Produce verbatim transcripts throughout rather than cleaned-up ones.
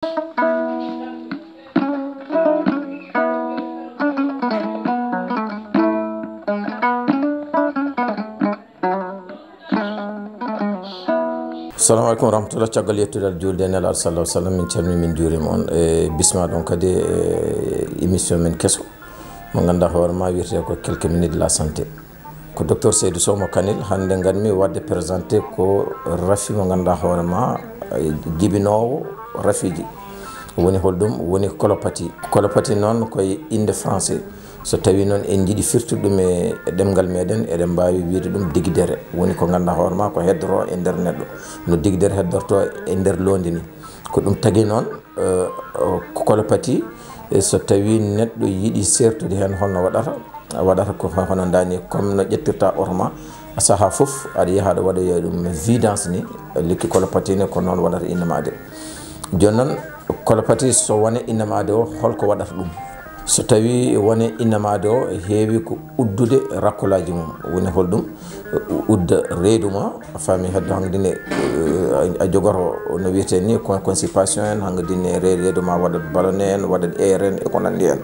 Assalamu aleykum wa rahmatullah. Caggal yettude Allah, juulde e Nelaaɗo sallallahu alaihi wasallam, min calmini, min juurima on e bisma ɗon kadi e émission men keso mo ngannduɗaa hoore ma wiyetee ko quelques minutes de la santé. Ko docteur Seydou Sow mo Kanel. Hannde nganmi waɗde présenté ko rafi mo ngannduɗaa hoore ma, eh, jibinoowo rafiiji. Woni holɗum? Woni colopathie. Colopathie noon ko e innde français. So tawii noon en njiɗi firtude ɗum e ɗemngal meɗen, eɗen mbaawi wiyde ɗum digidere. Woni ko ngannduɗaa hoore ma ko heddoro e nder neɗɗo, no digidere heddorto e nder loonde ni. Ko ɗum tagi noon, eh, ko colopathie, eh, so tawii neɗɗo yiɗi seertude heen, holno waɗata? Waɗata ko hono ndaa ni, comme no ƴettirta oto ma, sahaa fof aɗa yaha aɗa waɗoya ɗum vidance ni, lekki colopathie ne ko noon waɗata innama de. Jooni noon, colopathie so wone innama de o, holko waɗata ɗum? So tawii wone innama de o, heewi ko uddude rakkolaaji mum. Woni holɗum? Udda reedu ma, a faami, heddo hannde ne, eh, a jogoto no wiyetee ni con-, constipation en, hannde ne re-, reedu ma waɗat ballonné en, waɗat air en e ko nanndi en.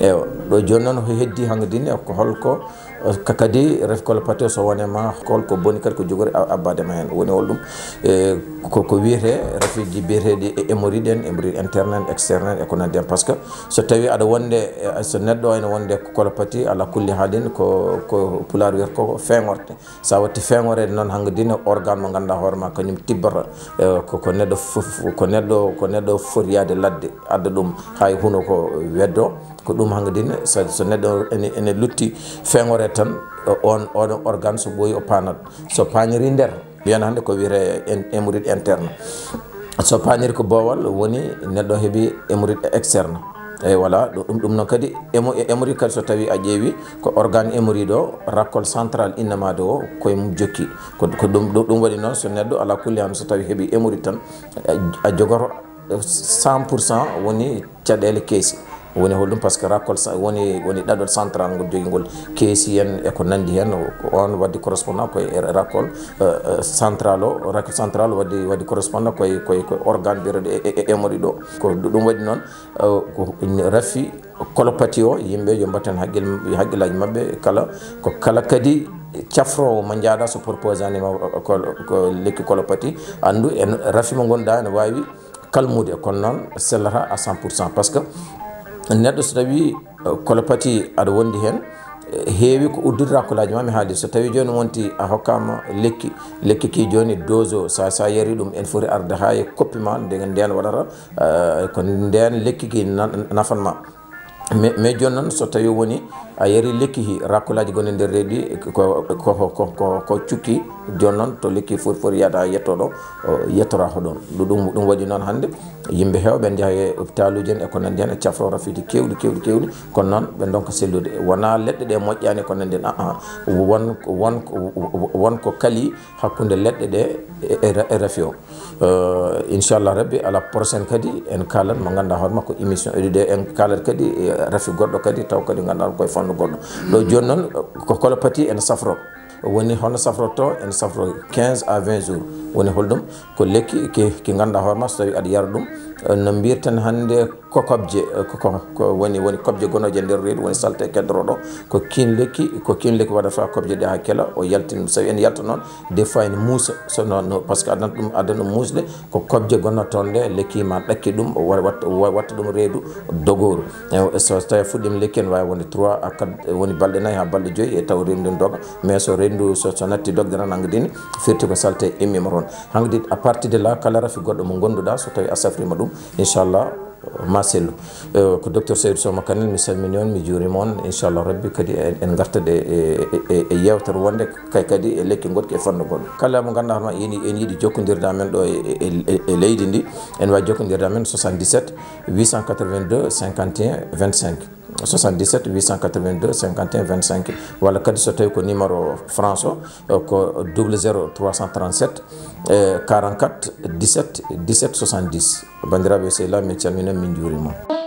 Eywa, ɗo jooni noon ko heddi hannde ne ko holko, eh, ka-, kadi rafi colopathie so wone ma, holko boni kadi ko jogori a-, abbade ma heen. Woni holɗum? Eh, ko, ko wiyetee rafiiji biyeteeɗi e hémorroïde en, hémorroïde interne en, externe en e ko nanndi en. Par ce que so tawii aɗa wonde, eh, so neɗɗo o ene wonde ko colopathie, ala kulli haalin ko, ko pulaar wiyata ko feŋorte. Sa watti feŋoreede noon, hannde ne organe mo ngannduɗaa hoore ma kañum tibbata, eh, ko, ko neɗɗo fof, ko neɗɗo, ko neɗɗo foti yaade ladde, adda ɗum haa e huno ko weddo. Ko ɗum hannde ne so, so neɗɗo ene, ene lutti feŋoreede tan, on, on organe so ɓooyi o paanat. So paaniri nder, mbiyata hannde ko wiyetee en hémorroïde interne. So paaniri ko boowal, woni neɗɗo heɓi hémorroïde externe. Eyyi, voilà, ɗum, ɗum noon kadi, hémo-, hémorroïde kadi so tawii a ƴeewi ko organe hémorroïde o, rakkol central innama de o, koye mum jokki. Ko, ko ɗum, ɗum, ɗum waɗi noon so neɗɗo ala kulli haalin so tawii heɓi hémorroïde tan, a, a jogoto cent pour cent woni caɗeele keesi. Woni holɗum? Par ce que rakkol sa-, woni, woni ɗaɗol central ngol jogii ngol keesi en e ko nanndi heen. O, on waɗi correspondant koye rakkol, eh, eh, central o, rakkol central waɗi, waɗi correspondant koye, koye, koye organe biyeteeɗo e, e, e hémorroïde o. Ko ɗum waɗi noon, eh, ko rafi colopathie o, yimɓe yo mbatten haqqil-, haqqillaaji maɓɓe kala, ko kala kadi cafroowo mo njaaɗa so proposé ani ma ko, ko lekki colopathie, anndu en rafi mo ngonɗa ene waawi kalmude, kono noon sellata à cent pour cent. Par ce que neɗɗo so tawii, eh, colopathie aɗa wondi heen, eh, heewi ko uddude rakkolaaji ma, mi haali. So tawii jooni wonti a hokkaama lekki, lekki ki jooni dose o, sa, sa yari ɗum, ene foti arde haa e koppi ma, nde, ndeen waɗata, eh, ko ndeen lekki ki na-, nafan ma. Mais, mais jooni noon, so tawii woni a yari lekki ki, rakkolaaji gonɗi nder reedu ɗi ko, ko, ko, ko, ko cukki, jooni noon to lekki foti, foti yaade haa yetto ɗo, o yettora ko ɗoon. Ɗum, ɗum, ɗum waɗi noon hannde yimɓe heewɓe njaha e hôpitaluuji en e ko nanndi heen, e cafro rafiiji keewɗi, keewɗi, keewɗi, kono noon ɓe ndonka sellude. Wonaa leɗɗe ɗe moƴƴaani ko nanndi heen, ah, ah. Won, won, won ko kali hakkunde leɗɗe ɗe e, e, e rafi o. Eh, inchallah rabbi, à la prochaine kadi en kaalan mo ngannduɗaa hoore makko émission ɗiɗi ɗe, en kaalat kadi, eh, rafi goɗɗo kadi, taw kadi ngannduɗaa koye fannu goɗɗo. Ɗo jooni noon, eh, ko colopathie ene safro. Woni hono safrotoo? Ene safro quinze à vingt jours. Woni holɗum? Ko lekki ki, ki ngannduɗaa hoore ma, so tawii aɗa yara ɗum, eh, no mbiyeten hannde ko kobje, eh, ko, ko, ko woni, woni kobje gonooje nder reedu, woni salte keddorooɗo. Ko kiin lekki, ko kiin lekki waɗata kobje ɗe haa kela, o yaltin. So en yalta noon, des fois ene muusa, so no, no, par ce que adana ɗum, adana ɗum muusde, ko kobje gonnoo toon ɗe, lekki ma ɗakki ɗum, wa-, wat-, wa-, watta ɗum reedu dogooru. Eh, so tawii fuɗɗiima lekki, ene waawi wonde trois à quatre, woni balɗe nayi haa balɗe joyi, e taw reedu ndun doga. Mais so reedu, so, so natti dogde tan, hannde ne firti ko salte immiima toon. Hannde à partir de là, kala rafi goɗɗo mo ngannduɗaa, so tawii a safriima ɗum, inchallah, ma sellu. Eh, ko docteur Seydou Sow mo Kanel, mi salmini on, mi juurima on. Inchallah rabbi kadi en, en ngartat e, e, e, e yeewtere wonde kay kadi e lekki goɗki e fannu goɗɗo. Kala mo ngannduɗaa hoore ma ene, ene yiɗi jokkondirde e amen ɗo e, e, e, e leydi ndi, ene waawi jokkondirde e amen soixante-dix-sept huit cent quatre-vingt-deux cinquante et un vingt-cinq. Soixante-dix-sept huit cent quatre-vingt-deux cinquante et un vingt-cinq. Walla kadi so tawii ko numéro France o, ko double zéro trois cent trente-sept, eh, quarante-quatre dix-sept dix-sept soixante-dix. Banndiraaɓe sehilaaɓe, min calminii on, min njuuriima on.